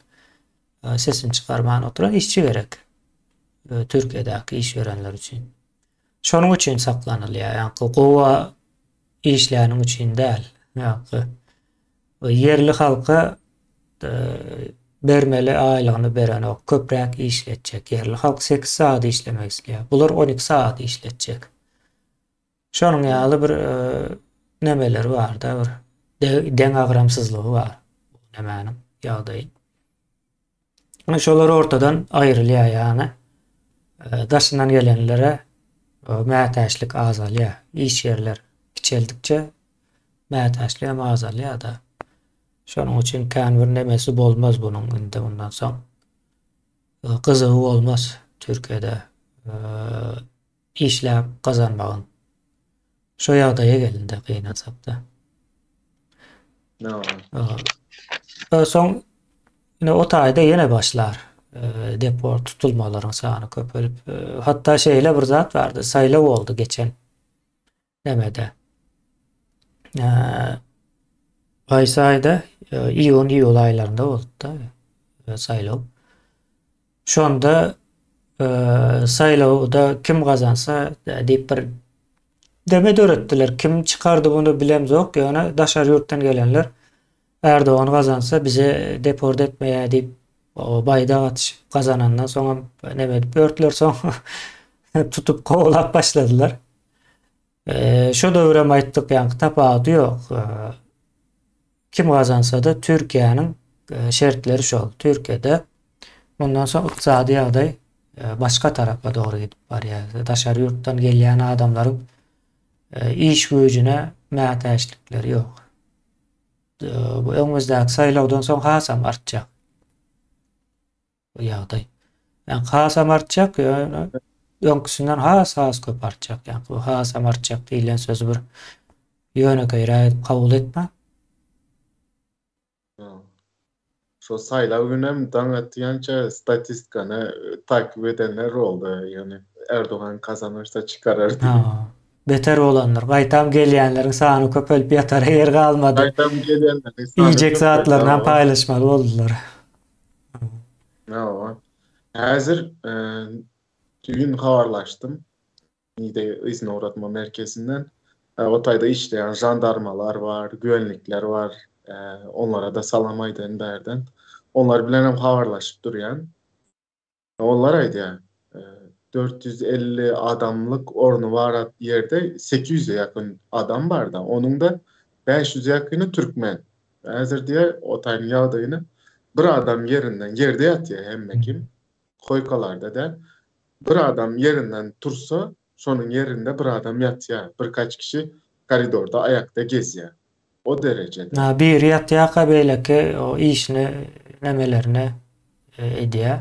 sesini çykarman oturan işçi gerek. Türkiýedäki iş berenler üçin. Şonuň üçin saklanylýar. Ýa-da gowa işläniň üçin däl. Ýa-da ýerli halka bermeli aýlygyny berenok, köpräk işletjek. Ýerli halk 8 sagat işlemek isleýär. Bular 12 sagat işletjek. Şonuň ýaly bir nemeleri bar-da, bir deňagramsyzlygy bar bu nemäniň ýagdaýy. Şolar ortadan aýrylýar, ýagny daşyndan gelenlere mätäçlik azalýar. Iş ýerler kiçeldikçe mätäçlik hem azalýar-da. Şonuň üçin kän bir nemesi bolmaz bunuň indi mundan soň. Gyzygy bolmaz Türkiýede işläp gazanmagyň. Şo ýagdaýa gelindi gynansakda. Soň ine o taýda ýene başlar. Deport tutulmalaryň sany köpelip, hatda şeýle bir zat bardy, saýlaw boldy geçen nemede. Haýsy aýda? Iýun, iýul aýlarynda boldy-da saýlaw. Şonda saýlawda kim gazansa diýip bir deme döretdiler. Kim çykardy bunu bilemzok, ýöne daşary ýurtdan gelenler Erdogan gazansa bizi deport etmeýär diýip baýdak atyşyp gazanandan soňam neme edip ýördüler soň tutup kowalap başladylar. Şo döwürem aýtdyk ýaňky tapawudy ýok. Kim gazansada Türkiýäniň şertleri şol. Türkiýede mundan soň ykdysady ýagdaý başga tarapa dogry gidip barýar. Daşary ýurtdan gelýän adamlaryň iş güýjüne mätäçlikleri ýok. Bu öňümizdäki saýlawdan soň hasam artjak. Bu ýagdaý. Ýa hasam artjak, ýöne öňküsinden has has köp artjak. Ýa bu hasam artjak diýlen sözi bir ýönekeýräk edip kabul etme. Şo saýlaw günem daň atýança statistikany takip edenler boldy. Ýöne Erdogan kazanarsa çykarar diýip. Beter bolandyr. Gaýtam gelýänleriň sany köpelip ýatara ýer galmady. Gaýtam gelýänleriň sany Iýjek zatlaryny hem paýlaşmaly boldular. Hawa. Häzir düýn habarlaşdym. Niğde yzyna ugratma merkezinden. O taýda işleýän žandarmalar bar, güvenlikler bar. Onlara-da salam aýdaýyn bärden. Onlar bilen hem habarlaşyp durýan. Onlar aýdýar, 450 adamlyk orny bar ýerde 800-e ýakyn adam bar-da, onuň-da 500-e ýakyny türkmen. Häzir diýýär, o taýyň ýagdaýyny bir adam ýerinden ýerde ýatýar hemme kim, koýkalarda däl. Bir adam ýerinden tursa, şonuň ýerinde bir adam ýatýar. Birkaç kişi koridorda aýakda gezýär. O derejede. Ha, biri ýatýarka beýleki o işini nemelerini edýär.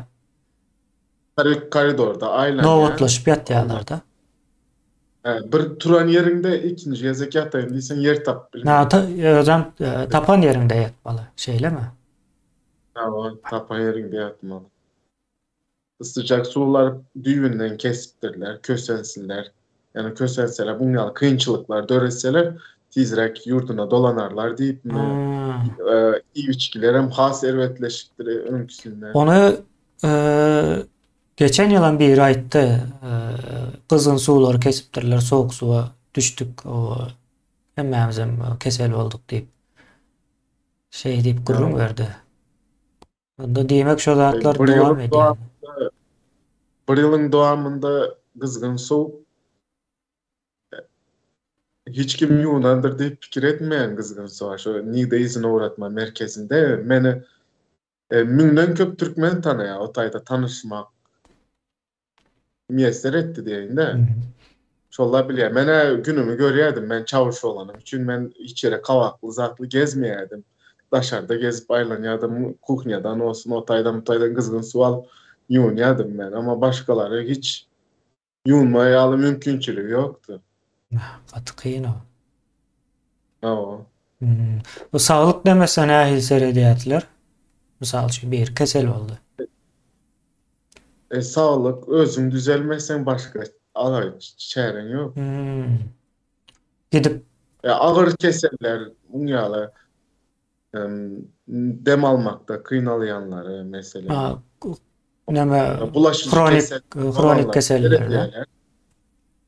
Koridorda aýlanýar. Nobatlaşyp ýatýarlar-da. Bir turan ýeriňde ikinji gezek ýataýyn diýseň ýer tapyp bilmeýäň. Özem tapan ýeriňde ýatmaly, şeýlemi? Hawa, tapan ýeriňde ýatmaly. Sycak suwlar düýbünden kesipdirler, kösensinler. Ýagny kösenseler, buň ýaly kynçylyklar döretseler, tizräk ýurduna dolanarlar diýipmi, iýip-içgilerem has erbetleşipdir öňküsinden. Ony geçen ýylam biri aýtdy, gyzgyn suwlary kesipdirler, sowuk suwa düşdük, hemmämizem kesel bolduk diýip. Şeý diýip gürrüň berdi. Onda diýmek şo zatlar Bir dowam ýylyň edýär. dowamynda bir ýylyň dowamynda gyzgyn suw hiç kim ýuwunandyr diýip pikir etmeýän gyzgyn suwa şo Nigde yzyna ugratma merkezinde meni müňden köp türkmen tanaýar o taýda tanyşmak miýesser etdi diýeýin-de. Şolar bilýär. Men-ä günümi görýärdim. Men çawuş bolanym üçin men hiç ýere kabakly zatly gezmeýärdim. Daşarda gezip aýlanýardym. Kuhnýadan bolsun, o taýdan, bu taýdan gyzgyn suw alyp ýuwunýardym men. Emma başgalary hiç ýuwunma ýaly mümkinçiligi ýokdy. Gaty kyn o. Hawa. Bu saglyk demese nähili seredýärdiler? Mysal üçin biri kesel boldy. E saglyk özüň düzelmeseň başga alaç çäreň ýok. Hmm. Gidip E agyr keseller muň ýaly dem almakda kynalýanlary meselem. Ha, näme Bulaşyjy hronik kesel hronik bolanlara keseller. seredýärler.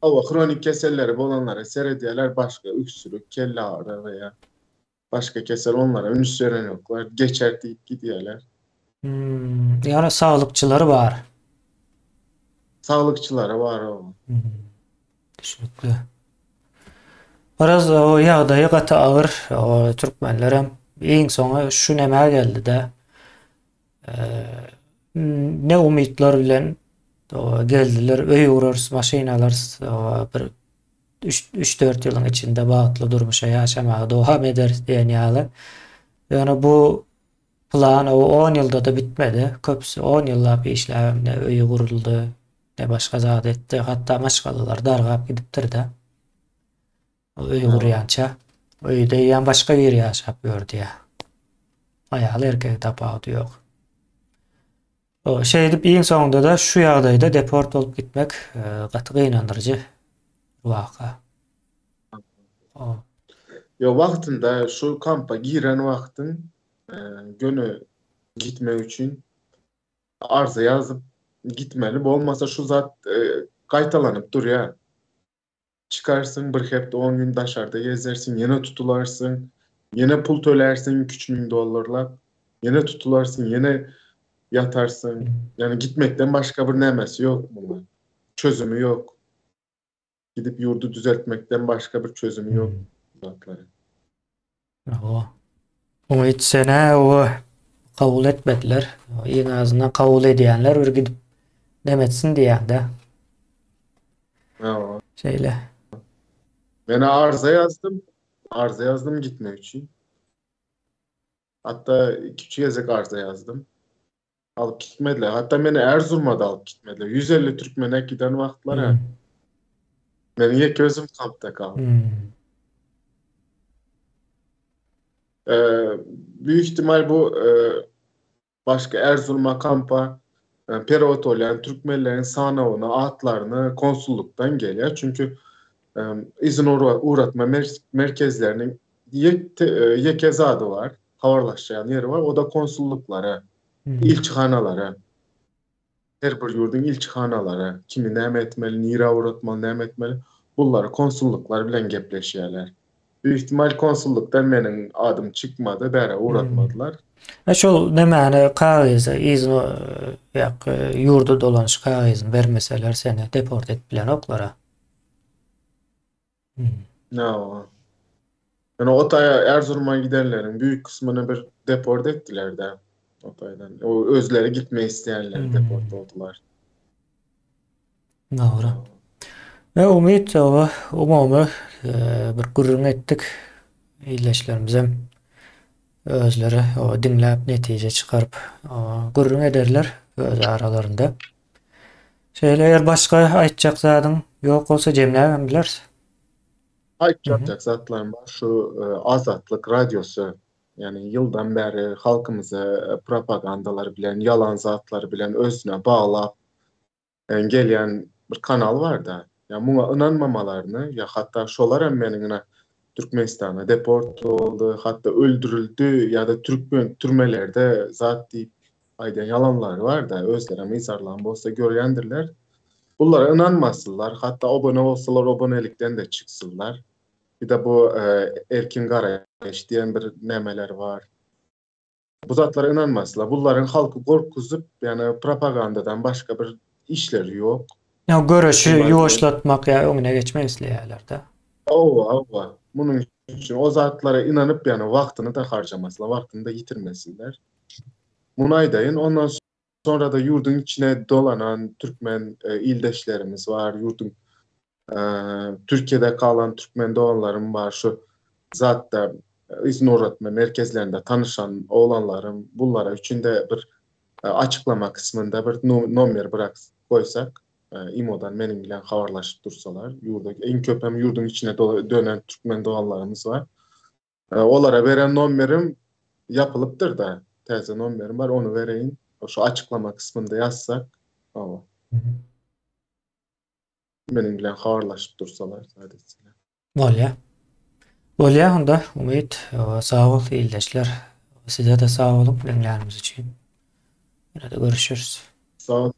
Hawa, hronik keselleri bolanlara seredýärler, başga üksürik, kelle agyry we başga kesel onlara üns berenoklar, geçer diýip gidýärler. Hmm, ýöne saglykçylary bar. Saglykçylary bar o. Hmm, düşnükli. Biraz o ýagdaýy gaty agyr. O türkmenlerem iň soňy şu nämä geldi-de. Ne umytlar bilen o geldiler, öý gurarys, maşyn alarys, o bir 3-4 ýylyň içinde bagtly durmuşa ýaşamaga dowam ederis diýen ýaly. Ýöne bu plan o 10 ýylda-da bitmedi. Köpüsi 10 ýyllap işläbem ne öýi guruldy, ne başga zat etdi. Hatda maşgalalar dargap gidipdir-de. O öý gurýança öýde eýýäm başga biri ýaşap ýördi ýa. Aýal erkegi tapawudy ýok. Şeýdip iň soňunda-da şu ýagdaýda deport bolup gitmek gaty gynandyryjy waka. Ýok wagtynda şu kampa giren wagtyň göni gitmek üçin arza ýazyp gitmeli bolmasa şu zat gaýtalanyp durýar. Çykarsyň, bir hepde, on gün daşarda gezersiň, ýene tutularsyň, ýene pul tölärsiň iki-üç müň dollarlap, ýene tutularsyň, ýene ýatarsyň. Ýagny gitmekden başga bir nämesi ýok munuň. Çözümi ýok. Gidip ýurdy düzeltmekden başga bir çözümi ýok bu zatlaryň. Hawa. Umyt senä o kabul etmediler. Iň azyndan kabul edýänler bir gidip neme etsin diýýäňdä. Hawa. Şeýle. Men arza ýazdym. Arza ýazdym gitmek üçin. Hatda iki-üç gezek arza ýazdym. Alyp gitmediler. Hatda meni Erzuruma-da alyp gitmediler. 150 türkmen äkiden wagtlary. Hmm. Meniň ýeke özüm kampda galdym. Hmm. Ee, büyük ihtimal bu e, başga Erzuruma kampa e, perot bolýan türkmenleriň sanawyna atlaryny konsullukdan gelýär. Çünki e, izin ugratma merkezleriniň ýeke zady bar. habarlaşýan ýeri bar, o-da konsullyklara, ilçihanalara. Her bir ýurduň ilçihanalary, kimi näme etmeli, nirä ugratmaly, näme etmeli, bular konsullyklar bilen gepleşýärler. Büyük ihtimal konsullykdan meniň adym çykmady, bärä ugratmadylar. E şol nemäni kagyzy yzyna ýa ýurda dolanyş kagyzyny bermeseler seni deport edip bilenoklar-a. Hawa. Ýöne o taýa Erzuruma gidenleriň büyük kysmyny bir deport etdiler-de o taýdan. O özleri gitmek isleýänler deport boldular. Dogry. We umyt oba umumy bir gürrüň etdik. Ildeşlerimizem özleri oba diňläp netije çykaryp gürrüň ederler öz aralarynda. Şeýle eger başga aýtjak zadyň ýok bolsa jemläbem bileris. Aýtjak zatlarym bar şu Azatlyk radiosy ýagny ýyldan bäri halkymyzy propagandalar bilen ýalan zatlar bilen özüne baglap gelýän bir kanal barda. Ýa muňa ynanmamalaryny ýa hatda şolar hem meniň ine Türkmenistana deport boldy, hatda öldürildi ýa-da türkmen türmelerde zat diýip aýdýan ýalanlary barda, özlerem yzarlan bolsa görýändirler. Bulara ynanmasynlar, hatda obone bolsalar obonelikden-de çyksynlar. Bir-de bu Erkin Garaýyş diýen bir nämeler bar. Bu zatlara ynanmasynlar. Bularyň halky gorkuzyp, ýagny propagandadan başga bir işleri ýok. Ýa göreşi ýuwaşlatmak ýa öňüne geçmek isleýärler-de. Hawa, hawa. Munuň üçin o zatlara ynanyp, ýagny wagtyny-da harjamasynlar, wagtyny-da ýitirmesinler. Muny aýdaýyn. Ondan Sonra-da ýurduň içine dolanan türkmen ildeşlerimiz bar, ýurduň Türkiýede galan türkmen doganlarym bar, şu zatda yzyny ugratma merkezlerinde tanyşan oglanlarym, bulara üçin-de bir açyklama kysmynda bir nomer bırak goýsak, imodan meniň bilen habarlaşyp dursalar, ýurda iň köp hem ýurduň içine dönen türkmen doganlarymyz bar. Olara beren nomerim ýapylypdyr-da. Täze nomerim bar, ony bereýin. Şu açyklama kysmynda ýazsak, hawa. Meniň bilen habarlaşyp dursalar, zat etseler. Bolýa. Bolýa onda, Umyt, sag bol, ildeşler. Size-de sag boluň diňlänimiz üçin. Ýene-de görüşeris. Sag bol.